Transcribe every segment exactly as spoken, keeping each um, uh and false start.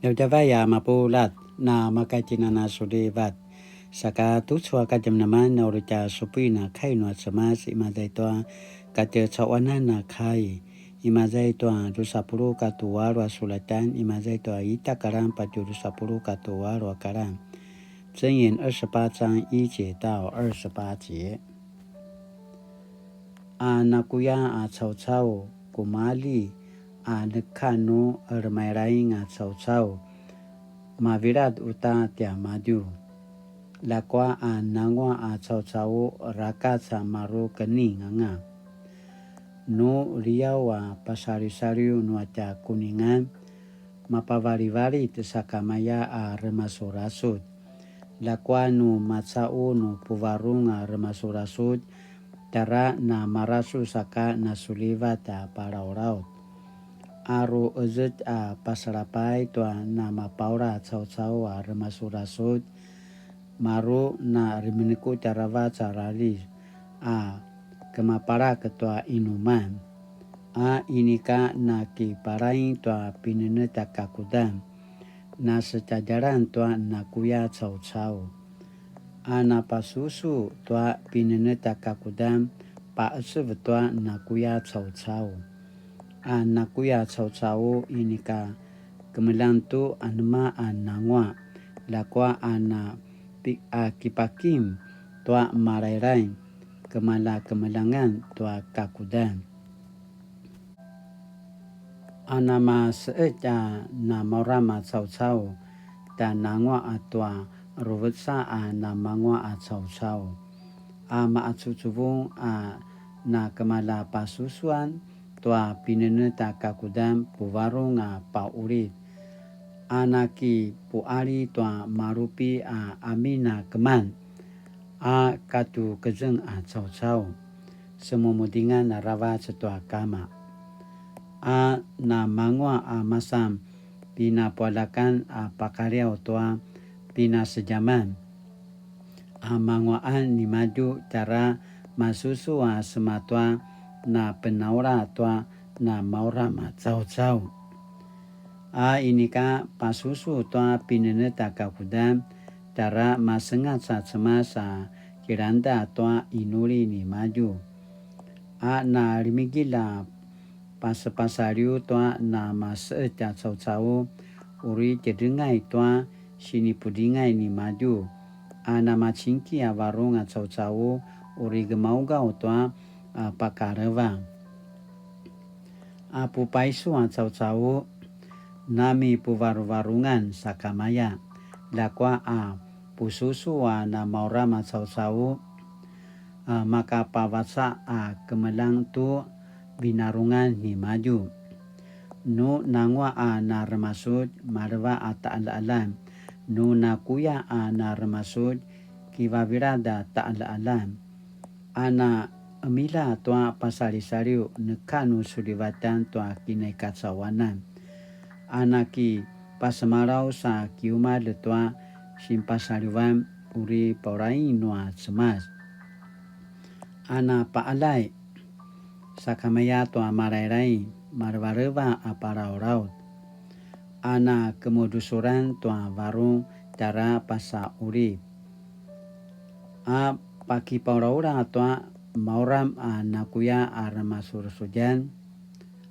Djavadjavay a mapuljat, na maka tjinana sulivat. Saka tucu a kadjamadjaman na uri tja supuin a kai nua Cemas, imaza i tua katjecaquanan a kai, imaza i tua drusa puluq katua alu a sulatan, imaza i tua ita karan patje drusa puluq katua alu a karan. 箴言二十八章一节到二十八节。A nakuya a caucau, kumalji, a neka nu remailaing a caucau, mavilad uta tiamadju. Ljakua a nanguaq a caucau, rakac a maru kening anga. Nu liaw a pasalisaliw nua tja kuningan, mapavalivalit sakamaya a remasurasudj. Ljakua nu macaqu nu puvarung a remasurasudj, tjara na marasudj saka na sulivat a palaulaut. A ruqezetj a pasalapay tua na mapaula caucau a remasurasudj, maru na remenekutj aravac a ralis a kemapalak tua inuman. A inika na kipalaing tua pinenetj a kakudan, na setjadjalan tua nakuya caucau. A na pasusu tua pinenetj a kakudan, paqecev tua nakuya caucau. A nakuya caucau inika kemeljang tu anema a nanguaq, ljakua a na pi-, a kipakim tua malailai, kemaljakemeljangan tua kakudan. A namaseqetj a namauram a caucau, tja nanguaq a tua ruveca a namanguaq a caucau. A maqacuvucuvung a na kemalja pasusuan tua pinenetj a kakudan puvarung a paulit. A na kipuqali tua malupi a amin a keman a katukezeng a caucau, semumudingan aravac tua kama. A namanguaq a masan pinapualjakan a pakaliaw tua pinasedjaman. A manguaqan nimadju tjara masusu a sema tua na penaula tua na mauram a caucau. A inika pasusu tua pinenetj a kakudan, tjara masengac a Cemas a kilangda tua inuli nimadju. A na limigilj a pasepasaliw tua namaseqetj a caucau, uri tjedrengay tua sinipudringay nimadju. A namacingki a varung a caucau, uri gemaugaw tua a pakaleva. A pupaisu a caucau, namipuvaruvarungan sakamaya, ljakua a pususu a namauram a caucau, a makapavaca a kemeljang tu vinarungan nimadju. Nu nanguaq a naremasudj, maleva a taqaljaqaljan. Nu nakuya a naremasudj, kivavilad a taqaljaqaljan. A na qemilja tua pasalisaliw, neka nu sulivatan tua kinaikacauanan. A na kipasemalaw sa kiumalj tua sinpasaliwan, uri paulaing nua Cemas. A na paqaljay sakamaya tua malailai, malevaleva a palaulaut. A na kemudusuran tua varung, tjara pasaqulip. A pakipaulaula tua mauram a nakuya a remasurasudjan,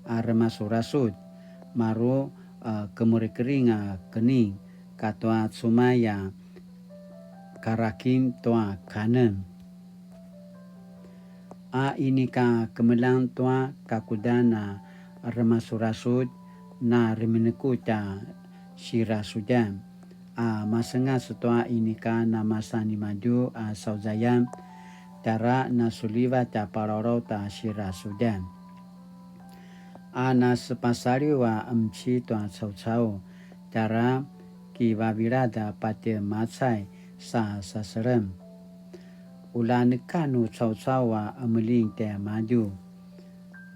a remasurasudj, maru a kemurekering a kening, katua cumay a karakim tua kanen. A inika kemeljang tua kakudan a remasurasudj, na remenekutj a sirasudjan. A masengac tua inika namasan nimadju a sauzayan, tjara nasulivat a palaulaut a sirasudjan. A nasepasaliw a qemci tua caucau, tjara kivavilad a patje macay sa saselem. Ula neka nu caucau a qemeljing tjaimadju.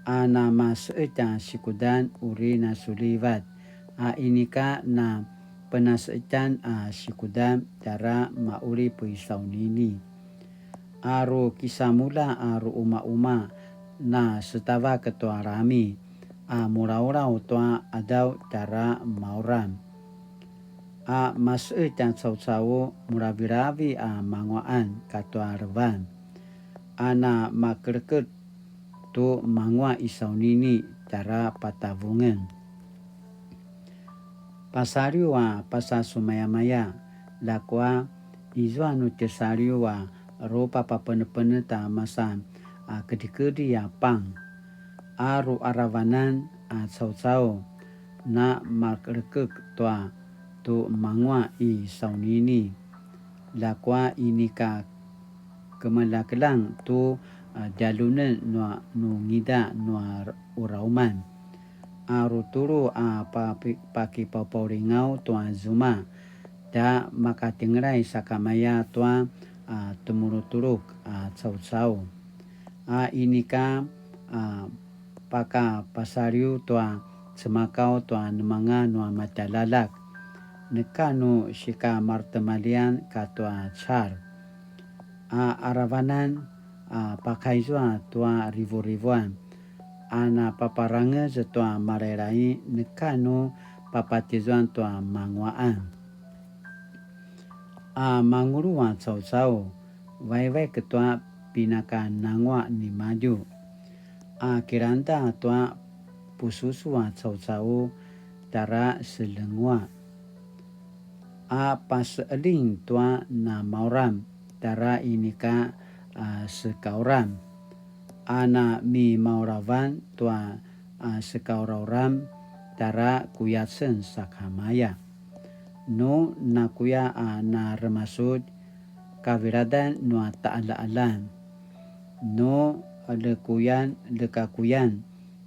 A namaseqetj a sikudan uri nasulivat, a inika na penaseqetjan a sikudan, tjara maqulip i saunini. A ru kisamulja a ru umauma, na setavak tua lami, a mulaulaw tua qadaw, tjara mauram. A mase'etj a caucau muraviravi a mangua'an katua levan, a na makeleket tu mangua i saunini tjara patavungen. Pasaliw a pasasumayamaya, ljakua izua nu tjesaliw a rupapapenepenet a masa a kedrikedri a pang, a ruaravanan a caucau, na makelekek tua tu mangua i saunini, ljakua inika kemeljakeljang tu, a, djalunen nua nungida nua urauman. A rutulu a papi-, pakipaupaulingaw tua zuma, ta makatengelay sakamaya tua, a, temulutuluk a caucau. A inika, a, pakapasaliw tua cemakaw tua nemanga nua matjaljaljak, neka nu sikamartemalian katua car. A aravanan a pakaizua tua rivurivuan, a napaparangez tua malailai neka nu papatizuan tua mangua'an. A mangulu a caucau, vaivaik tua pinakanangua nimadju. A kilangda tua pususu a caucau, tjara selengua. A pase'eling tua namauram, tjara inika, a, sekauram. A namimauravan tua, a, sekaurauram, tjara kuyacen sakamaya. Nu nakuya a naremasudj, kaviladan nua ta'ala'alan. Nu lekuyan, lekakuyan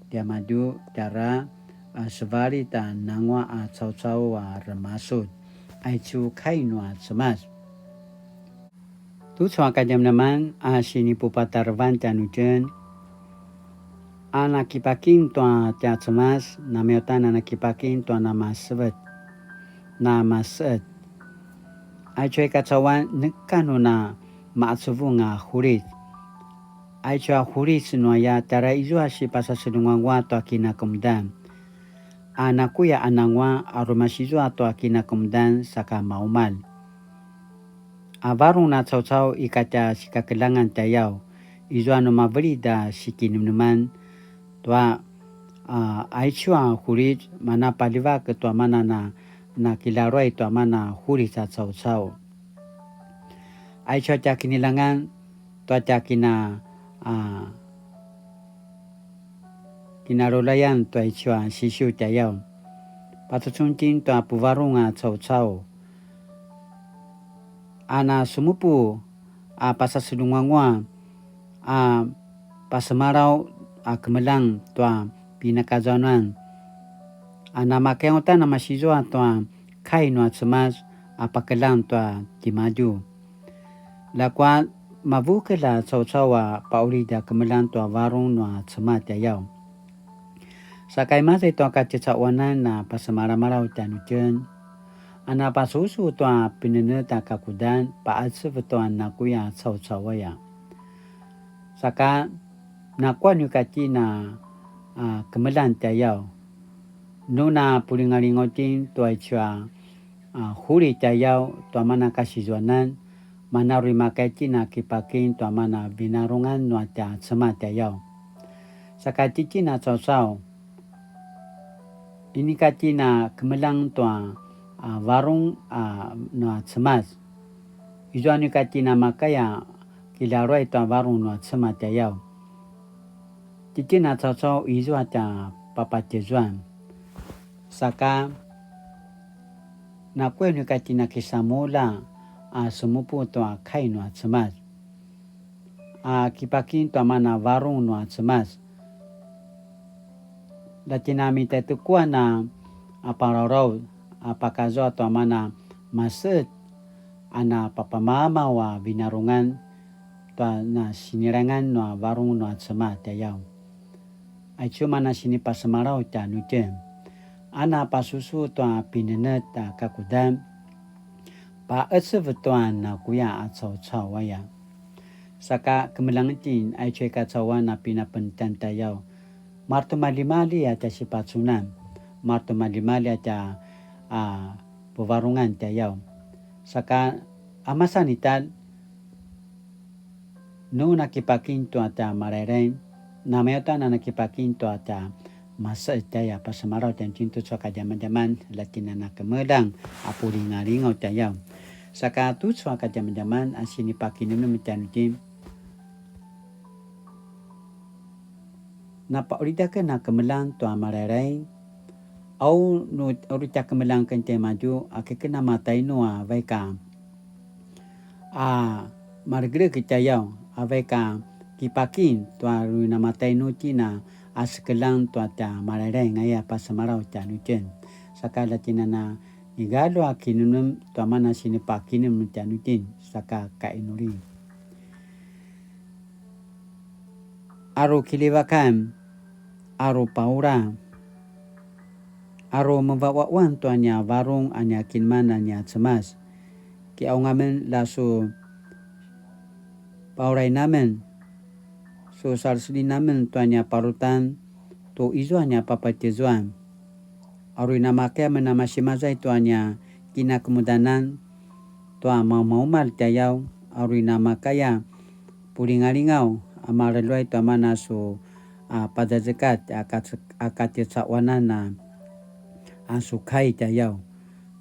tiamadju, tjara, a, sevalit a nangua a caucau a remasudj. Aicu kai nua Cemas. Tucu a kadjamadjaman a sinipupatarevan tjanuitjen, a nakipakim tua tja Cemas, namiutan a nakipakim tua namasevet, namaseet. Aicu a i kacauan neka nu na ma'acuvung a hulit. Aicu a hulit nu aya tjara izua sipasasedunguangua tua kinakemudan. A nakuya a nangua a rumasizua tua kinakemudan saka maumalj. A varung na caucau i katja sikakeljangan tjayaw, izua nu mavelid a sikinemneman tua, a, aicu a hulit, mana paljivak tua mana na, na kilaruay tua mana hulit a caucau. Aicu a tja kineljangan tua tja kina, a, kinarulayan tua aicu a sisiu tjayaw. Pacucun itjen tua puvarung a caucau. A na semupu a pasasedunguangua a pasemalaw a kemeljang tua pinakazuanan. A namakaya uta a masizua tua kai nua Cemas a pakeljang tua timadju. Ljakua mavukelj a caucau a pa'ulid a kemeljang tua varung nua Cemas tjayaw. Saka i maza i tua kacecauanan na pasemalamalaw tjanuitjen, a na pasusu tua pinenetj a kakudan pa'acev tua nakuya caucau aya. Saka nakuya nu ika itjen a, a, kemeljang tjayaw. Nu na pulingalingaw itjen tua aicu a, a, hulit tjayaw tua mana kasizuanan, mana uri makaya itjen a kipakim tua mana vinarungan nua tja Cemas tjayaw. Saka itjen a caucau, inika itjen a kemeljang tua, a, varung, a, nua Cemas. Izua nu ika itjen a makaya kilaruay tua varung nua Cemas tjayaw. Itjen a caucau izua tja papatjezuan. Saka nakuya nu ika itjen a kisamulja a semupu tua kai nua Cemas a kipakim tua mana varung nua Cemas. Lja itjen a mitatekuan a, a palawlaw a pakazua tua mana maseet a na papamamaw a vinarungan tua na sinilangan nua varung nua Cemas tjayaw. Aicu mana sinipasemalaw tjanuitjen, a na pasusu tua pinenetj a kakudan pa'ecev tua nakuya a caucau aya. Saka kemeljang itjen aicu a i kacauan a pinapentjan tjayaw. Maretimaljimalji a tja sipacunan. Maretimaljimalji a tja, a, puvarungan tjayaw. Saka a masan ita nu nakipakin tua tja Malailaing, namaya uta na nakipakin tua tja mase'et tjaya, pasemalaw tjanuitjen tucu a kadjamadjaman, la tjen a na kemeljang a pulingalingaw tjayaw. Saka tucu a kadjamadjaman a sinipakinemnem tjanuitjen, napa'ulid aken a kemeljang tua Malailaing, au nu uri tja kemeljang aken tjaimadju, a keken a matainu a vaik a a malegeleg tjayaw, a vaik a kipakin tua uri na matainu tjen a sekeljang tua tja Malailaing aya, pasemalaw tjanuitjen. Saka la tjen a na igalju a kinemnem tua mana sinipakinemnem tjanuitjen, saka kainuli. Aru kilivakan, aru paula, aru meva'ua'uan tua nia varung a nia kinemnem a nia Cemas. Ki'aung amen, la su paulain amen, su saleselin amen tua nia parutan tu izua nia papatjezuan. Aru i namakaya amen a masimazay tua nia kinakemudanan tua maumaumalj tjayaw, aru i namakaya pulingalingaw a maleluay tua mana su a pazazekatj a kace-, a katjecaquanan a, a su kai tjayaw.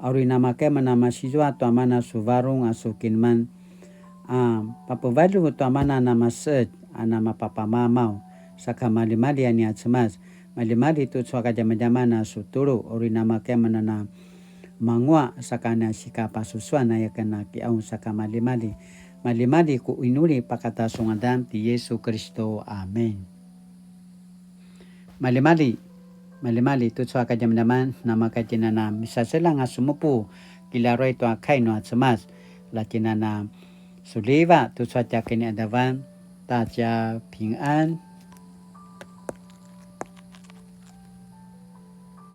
Aru i namakaya amen a masizua tua mana su varung a su kinemnem, a papevalju tua mana namase'et a namapapamamaw, saka malimali a nia Cemas, malimali tucu a kadjamadjaman a su tulu, aru i namakaya amen a na manguaq, saka na sikapasusuan aya ken a ki'aung, saka malimali. Malimali ku inuli pakata su ngadan ti Yesu Kiristu. Amen. Malimali, malimali tucu a kadjamadjaman, namakaya tjen a na misaseljang a semupu, kilaruay tua kai nua Cemas, la tjen a na suliva tucu a tja kini'adavan, ta tja pingan.